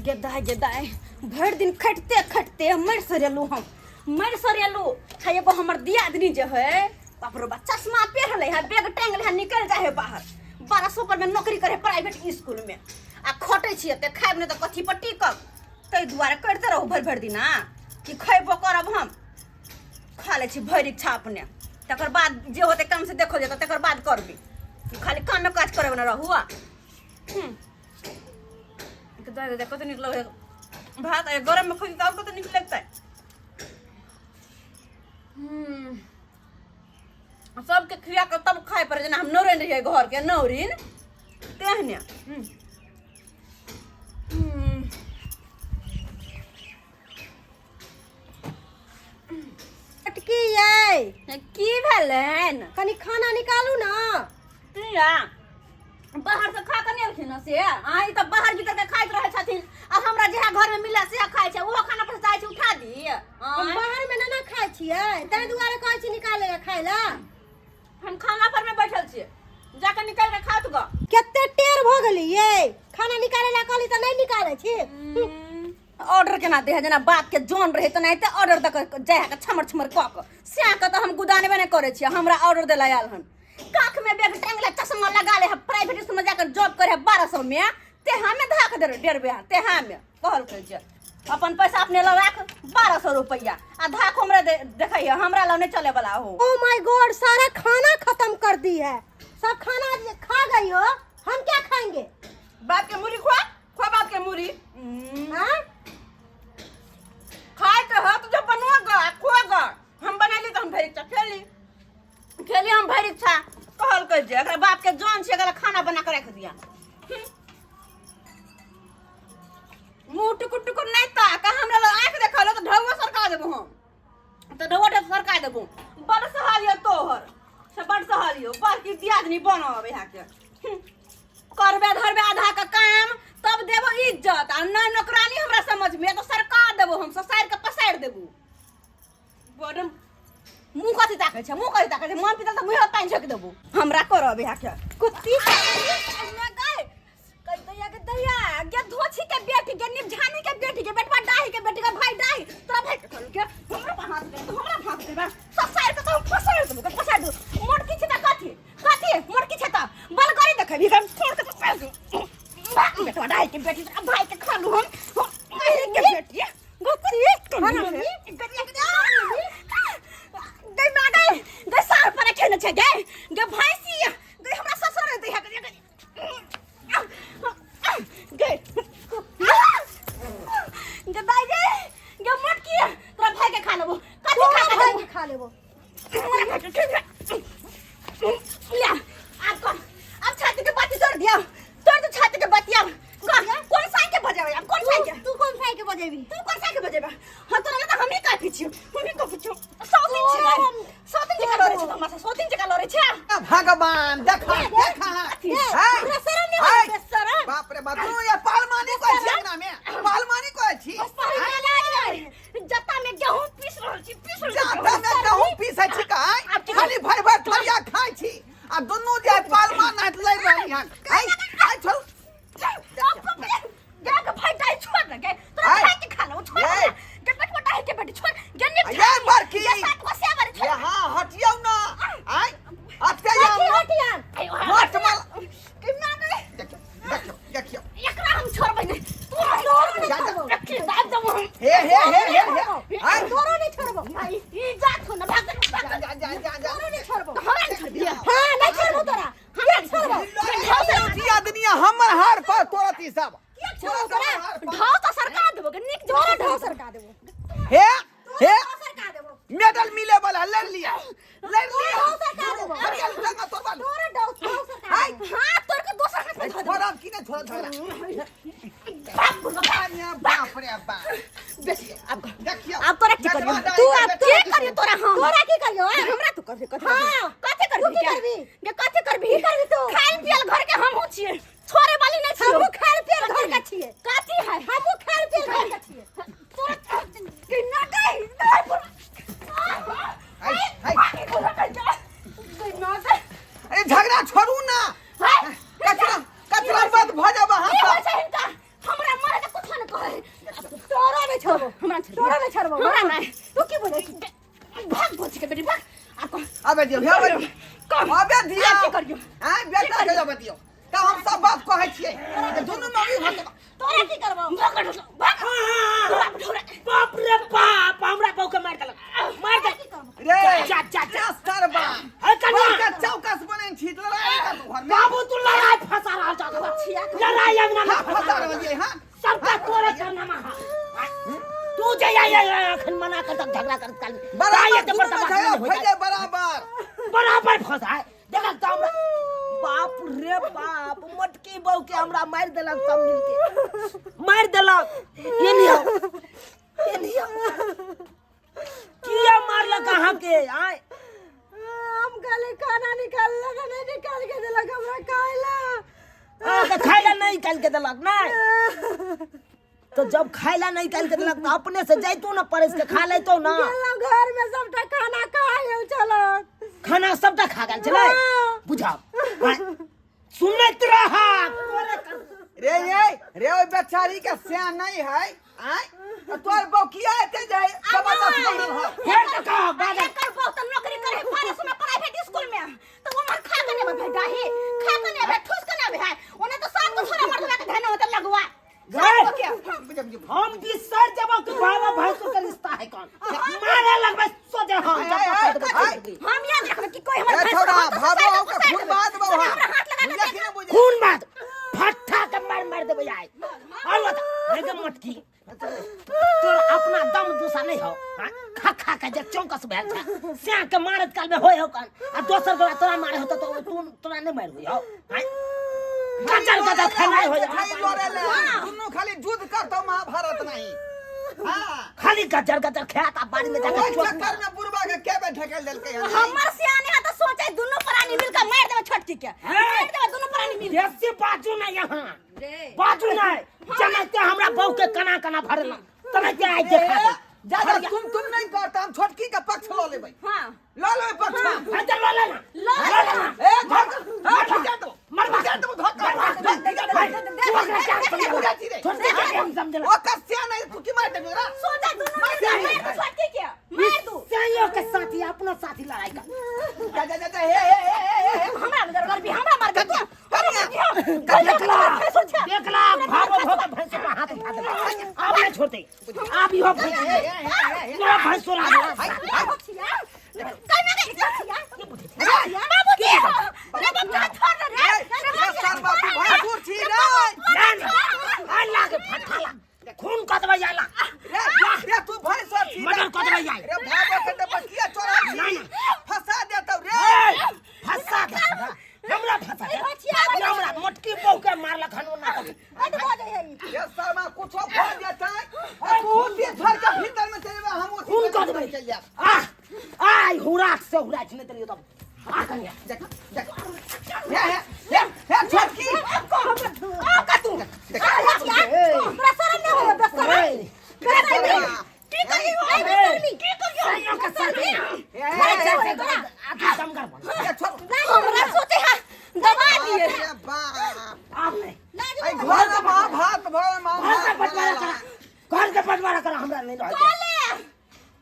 गेदाय गेदाय, भरि दिन खटते खटते मरि सरेलू, हम मरि सरेलू। है एगो हमर दियादनी जे है, बाप रे बा, चश्मा पेहले है, बैग टांगले है, निकल जाए है बाहर। 1200 पर में नौकरी करे प्राइवेट स्कूल में। आ खटै छियै ते खायब नहि तऽ कथी पर टिकब? ताहि दुआरे करिते रहू भरि भरि दिना कि खयबो करब। हम खा लै छी भरि इच्छा अपने, तकर बाद जे होतै काम से देखल जेतै, तकर बाद करबै। खाली कामे काज करे ने रहू। आ कते नीक लगै भात गरम में खोजी तऽ कते नीक लगतै। सबके खिया कऽ तब खाय पड़े, जेना हम नौरिन रहियै घर के नौरिन तेहने। अटकी यै। की भेलनि? कनी खाना निकालू ना। किया, बाहर से खा कऽ नहि एलखिन से? अहाँ ई तऽ बाहर भीतर के खाइत रहै छथिन आ हमरा जेहा घर में मिलला सेहा खाइ छै। ओहो खाना पर चाहै छै उठा दी। हम बाहर में ना खाइ छियै, ताहि दुआरे कहै छी निकाले ला खाइ ला। हम खाना पर में बैठल छियै, जाके निकाल के खात ग। कते टेर भऽ गेली यै, खाना निकाले ला कहली तऽ नहि निकालै छी। ऑर्डर केना दे है, जेना बाप के जन रहे तऽ नहि ऑर्डर दऽ कऽ जाय के छमर छमर कऽ कऽ सएह के तऽ हम गुदानबे नहि करै छियै। हमरा ऑर्डर देला आयल हन, काख में बैग टांगले, चश्मा लगा ले है, प्राइवेट स्कूल में जाकर जॉब करे है 1200 में, ते हमें धाक दे डेढ़ बे ते हमें कहलकै जे अपन पैसा अपने लग राख 1200 रुपया आ धाक हमरा देखै है, हमरा लग नहीं चले वाला हो। ओ my God, सारा खाना खत्म कर दी है, सब खाना खा गई हो, हम क्या खाएंगे? बाप के मुरी खुआ खुआ, बाप के मुरी। हाँ? खाए के हो तो जो बनवा गा खुआ गा, हम बना ली तो हम भरि इच्छा खेली खेली, हम भरि इच्छा। कहलकै जे एकरा बाप के जान छै, एकरा खाना बना के राखि दिया। मुँह टुकुर टुकुर नहि ताक, हमरा लग आँखि देखल तऽ ढौआ सरका देबो हम, तऽ ढौआ ढौआ सरका देबो। बड़ सहल यऽ तोहर से, बड़ सहल यौ, बड़की दियादनी बनब यहाँ के। करबे धरबे आधा के काम तब देबो इज्जत, आ नहि नौकरानी हमरा समझ में तो सरका देबो हम, ससारि के पसारि देबो। बड़ मुँह कथी ताकै छै, मुँह कथी ताकै छै? मन पीतल तऽ मुँह पानि झोंकि देबो। हमरा करब यहाँ के कुत्ती। दैया के दैया गे, धोछी के बेटी गे, निपझानी के बेटी के, बेटवा डाही के बेटी के, भाई डाही तोरा भाई के खोल के हमरा पर हाथ दे, हमरा हाथ दे ससारि के तो हम फसारि देबो, फसारि देबो। मोटकी छै तऽ कथी कथी मोटकी छै तऽ बलगरी देखेबी, हम छोड़ के फसारि देबो। बेटवा डाही के बेटी, भाई के खालू हम के बेटी गुत्ती। गई माँ गई, गई सार पर खेने छै गई, गई भैंसी गई, हमरा ससुर दे है गई गई गई दाई गई गई मोटकी, तोरा भाई के खा लेबो, कथी खा के भाई के खा लेबो। ले अब कौन, अब छाती के बाती तोड़ दिया, तोड़ दे छाती के बाती। अब कौन साई के बजावे? अब कौन साई के? तू कौन साई के बजेबी? तू कौन साई के बजेबा? हां, तोरा त हमही काफी छियो, हमही काफी छियो। 100 दिन छियै, 100 दिन जका लड़े छै हमरा से, 100 दिन जका लड़े छै। भगवान, देखा देखा। हमरा शरम नहि होय, बेशरम। बाप रे बाप, तू ये पालमानी कहै छी? अंगना में पालमानी कहै छी? जत्ता में गेहूं पीस रहल छी, पीस रहल छी। जाता में गहूं पीसै छी का? खाली भरि भरि थरिया खाइ छी आ दुनू जे पालमा नाच लड़ि रहली हन। आइ आइ छोड़ू। गे के भाई डाई छोड़ ना गे, तोरा आइ। भाई के खा लो, छोड़ ये। ना गे, बेटवा डाई के बेटी, छोड़ गे निप। ये बड़की। ये सात को से बारी छोड़। यहाँ हटियौ ना, आइ हटते हटी जाउ। हटियान। मत मल। के ना गए। देखियौ देखियौ देखियौ। एकरा हम छोड़बै नहीं, तोरा छोड़बै। जा, जा। नहीं दाब दब हम। हे हे हे हे हे, आइ। तोरो नहि छोड़बो। भाई ई जात हो ना, भाग भाग। जा जा जा जा जा। तोरो नहि छोड़बो। हमरा नहीं छोड़बी? हाँ, नहि छोड़बो तोरा, हमरा नहीं छोड़बो। आदमी हमर हार पर तोड़त ई सब। किया छोड़बो तोरा? ढाव तो सरकार देबो के नीक। तोरा ढाव सरका देबो। हे हे। ढाव सरका देबो। मेडल मिले वाला लड़ लिया, लड़ लिया। ढाव सरका देबो। हरिया लगा तोड़वा। तोरा ढाव ढाव सरका आइ। देबो। हां, तोर के दोसर हाथ में धो देबो। छोड़ब कि नहीं छोड़ब झगड़ा? बाप बुढ़वा। बाप रे बाप। बेसी अब देखियौ। अब तोरा की करियो? बेटवा तू डाही अब के की बेटी। करियो तोरा हम? तोरा की करियो? आँ? हमरा तू करबी कथी? हाँ। कथी करबी? तू की करबी? गे कथी करबी? की करबी तू? खाइल पियल घर के हमहूँ छियै, छोड़े वाली नहीं छियै। हमहूँ खाइल पियल घर के छियै। कथी है? हमहूँ खाइल पियल घर के छियै। तोरा के ना गई नहीं बोल। हाय हाय। ना गई। अरे झगड़ा छोड़ू ना, कचरा कचरा मत भऽ जाब अहाँ की होइ सब। छै हिनका? हमरा मरे के कुछो नहि कहै। छोड़बो। हमरा नहीं तोरा नहीं छोड़बो। हमरा नहीं। तू की बोले छी? भाग बोल के बेटी भाग आ कह। अबे दियौ, हे अबे दियौ। कह। अबे दियौ। आ की करियौ? आँय, बेटा के अबे दियौ। तब हम सब बात कहै छियै जे दुनू मौगी भऽ जेबै। तोरा की करबो? भाग भाग तोरा ढोरा। बाप रे बाप, हमरा बहू के मार देलक, मार देलक। रे जा जा जा। सरबा हे कन्या। बड़का चौकस बनै छी तऽ लड़ाइ कर घर में। बाबू, तू लड़ाई फंसा रहल छ, लड़ाई अंगना में हाँ, फंसा रहलियै हाँ। सबका तोरे करनामा हा। तू जे आई आई अखन मना कर तक झगड़ा कर काल बराबर के दुनू में बर्दाश्त झगड़ा नहीं हो भऽ जाए। जाय बराबर। बराबर फंसा है देखक तो हमरा। बाप रे बाप, मोटकी बहू के हमरा मार देलक, सब मिलके मार देलक। ये नहीं हो, ये नहीं हो, किया मारलक अहाँ के आय? हम कहले खाना निकाल लगा, नहीं निकाल के देलक हमरा खाइला। हाँ, तो खाइला नहीं निकाल के देलक? नहीं तो जब खाइला नहीं निकाल के देलक तो अपने से जैतो ना, परस के खा लेतो ना। गेलहुँ घर में, सबटा खाना खा गेल छलक। खाना सबटा खा गेल छलै? हाँ। बुझाओ, सुनैत रहा। रे ये रे, ओइ बेचारी के सियान नहीं है आय, तो तोर बहू किया एते जे जबरदस्त बनल हो? फेर तो कहो बाजा। एकर बहुत नौकरी करे फारस में प्राइवेट स्कूल में, तो वो मन खा के नहीं भेटा ही, खा के नहीं भेटा, ठूस के नहीं भेटा। ओने तो सात को छोरा मर्दवा के धन होता लगवा। गए। हम बिसर जब कि बाबा भैंसुर का रिश्ता है, कौन मारे लगबे सोचे हम जब तक आय, आय, देबै। हम याद रखबै कि कोई हमर ए भैंस छौड़ा, हम तो भाबो सुसाइड आओ के सुसाइड खून बाद देबै। बौआ। हमरा हाथ लगा के बुझलियै देख। कि नहि बुझलियै? खून बाद फट्ठा के मार मार देबै आइ। और बता रे गे मटकी, तोर अपना दम दूसा नहीं हो? हाँ? खा खा के जे चौकस भेल छ, स्या के मारत काल में होय हो कन आ दोसर गोला तोरा मारे हो तो तू तोरा नहीं मार होय हो? हाँ? गजर गजर खेनाइ होय। खाली लड़े ले दुनू, खाली युद्ध करतौ महाभारत नहीं। हाँ। खाली गजर गजर खेत आ बाड़ी में जाके ओहि चोट चक्कर में बुढ़बा के के बेर ढकेल देलकै हन? हमर सियाने है तो सोचे दुनू प्राणी मिलकर मार देबै छोटकी के। हे! मार देबै दुनू प्राणी मिल। बेसी बाजू ना यहाँ, बाजू ना। जनाते हमरा बहू के कना कना भरला तनाते आइ देखा दे। जा जा, तुम तुम नहीं करता, हम छोटकी के पक्ष ल लेबै। हां। ल लेबै पक्ष हम। हाँ, चल लो लेना, लो लो लेना। ए धक, हां, खिचा दो। मरवा। खिचा दो, धक। तू ओकरा क्या समझला? छोटकी के हम समझला। ओकर से नहीं, तू की मार देबी रा? सोचे दुनू मिलकर मार दू छोटकी के, मार दू। सैयो के साथी अपना साथी लड़ाई का। जा जा जा जा, हे हे हे हे हे। हमरा मर भी, हमरा मार दे। देखला, देखला, भागो भागो, भैंसो पर हाथ उठा दे। अब नहीं छोड़ते, अब इहो भैंस, इहो भैंसो ला। भैंसुर छी रे। ना ना, आ लागे फटका ला, खून कऽ देबै आला। रे रे, तू भैंसुर छी। मर्डर कऽ देबै आइ। रे, भागो के तऽ बकिया चोरा छी। ना, ना। फंसा देतौ रे। ए, फंसा दे हमरा, फंसा दे हमरा। मोटकी बहू के मारलक हन ओना तऽ। रे शर्मा, कुछो भऽ जेतै आ तू तीर फाड़ के भीतर में चलि जेबै, हम खून कऽ देबै। चलि जायब। आ आइ हुराक से हुराक नहि देलियौ तब आ कनिया। देख देख, हे हे हे हे छोटकी। सैयो के साथी आदमी दमगर बन। हे छोट। हमरा सोचे है दबा दिए। रे बाप, आब नहीं। एहि घर में महाभारत भऽ घर के महाभारत। बंटवारा करा, घर के बंटवारा करा, हमरा नहीं रहते। कोले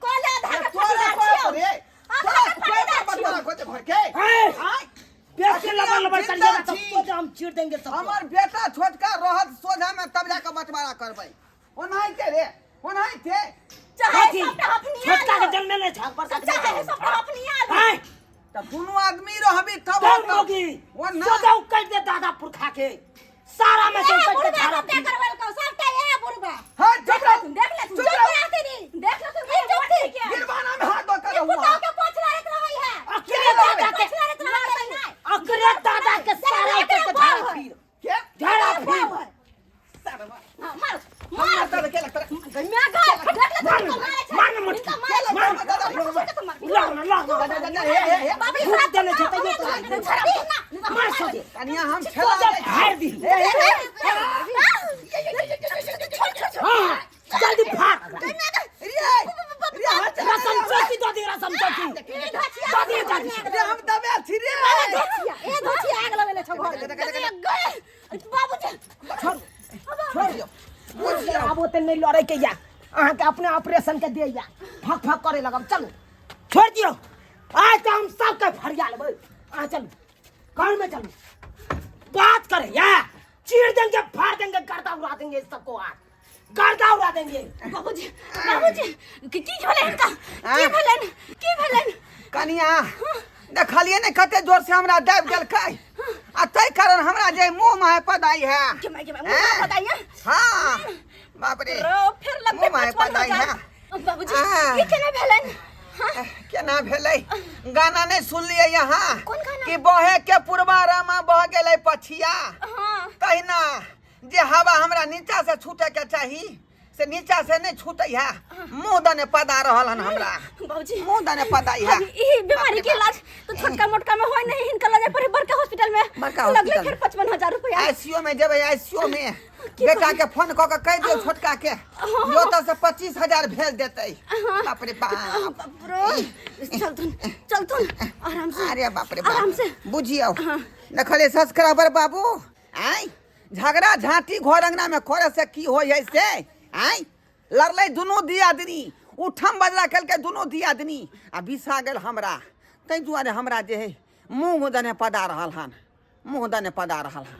कोले आधा के तोरा फटीदार कोई छियौ। रे, तोरा कोई बंटवारा खोजे घर के? ए, आय, बेसी लबर लबर जिंदा करिएगा तब छी। तो हम चीर देंगे सबको। हमर बेटा छोटका रहत सोझा में तब जाके बंटवारा करबै। ओनाहिते रे, ओनाहिते। चाहे कथी? सबटा अपनिया छोटका के लो। जन्मे नहीं छाप पर। चाहे सबटा अपनिया लो। आय, तऽ दुनू आदमी रहबी तब तब होतौ। होगी। ओ ना। सोचा उकट दे दादा पुरखा के सारा में से ए, उकट के बुढ़बा झाड़ा। कते करवेलकौ सबटा ए बुढ़बा। हाँ, चुप रह। देख ले तू। चुप रह। देख ले तू चुप के। गिरबाना में हाथ धो कर रहूँ। पुतौ के पोछ लड़ैत रहै है। अकरे दादा के, पोछ लड़ैत रहै है। अकरे दादा के सारा उकट के झाड़ा फिर। के? झाड़ा फिर। हाँ, मार। मार तर के लगता। मैं गा देख ले मार तू, मारे छै। मार मोटकी। इनका मारे। मार। मार। लग ना लग। जा जा जा, हे हे हे। बाबू फूट देने छै तैयो तो मार सोचे। कनिया, हम खेला सोचे दै छी। फाड़ दी। हाँ, जल्दी फाड़। रे रे, हट। रसम चौकी दो दी, रसम चौकी दो दी जल्दी। रे, हम दबे छी रे। ए धोछिया, आग लगेले छौ घर में। बाबूजी। छोड़ छोड़, आब ओते नहीं लड़े के या। अहाँके अपने ऑपरेशन के दैया फक फक करे लगब। चलू छोड़ दियौ, आज तो हम सबके फरिया लेबै। अहाँ चलू घर में, चलू बात करे या चीर देंगे फाड़ देंगे, गर्दा उड़ा देंगे सबको, आज गर्दा उड़ा देंगे। बाबूजी बाबूजी की की भेलै हिनका? की भेलनि? की भेलनि? कनिया देखलिए ने कते जोर से हमरा दाबि देलकै आ ताहि कारण हमरा जे मुंह में पदाई है। के माय के माय, मुंह में पदाई है? हाँ बाप रे, रो फिर लगतै मुंह में 55 पदाई हजार। है। बाबूजी हाँ। की केना भेलनि? हाँ केना भेलै? गाना नहीं सुनलिए यहाँ? कोन गाना? कि बहे के पुरबा रामा बह गेलै पछिया। हाँ। तहिना जे हवा हमरा नीचा से छूटे के चाही से नीचा से नहीं छूटे है, मुंह दने पदा रहल हन हमरा। बाबूजी मुंह दने पदाई है। अभी ई बीमारी के इलाज तो छोटका मोटका में होय नहीं, हिनका लगे पड़े बड़का हॉस्पिटल में। बड़का लगले हॉस्पिटल फिर में। 55,000 रुपया। आईसीयू में जेबै, आईसीयू में की बेटा के फोन कऽ के कहि दियौ छोटका के, यो तऽ से 25,000 भेज देतै। बाप रे बाप। बाप रे, चलथुन चलथुन आराम से। अरे बाप रे बाप। आराम से। बुझियौ देखलियै सब्सक्राइबर बाबू, आँय झगड़ा झाँटी घर अंगना में करे से की होइ है से? आँय लड़लै दुनू दियादनी, उठम बजरा केलकै दुनू दियादनी आ बिसा गेल हमरा, ताहि दुआरे हमरा जे है मुँह दने पदा रहल हन, मुँह दने पदा रहल हन।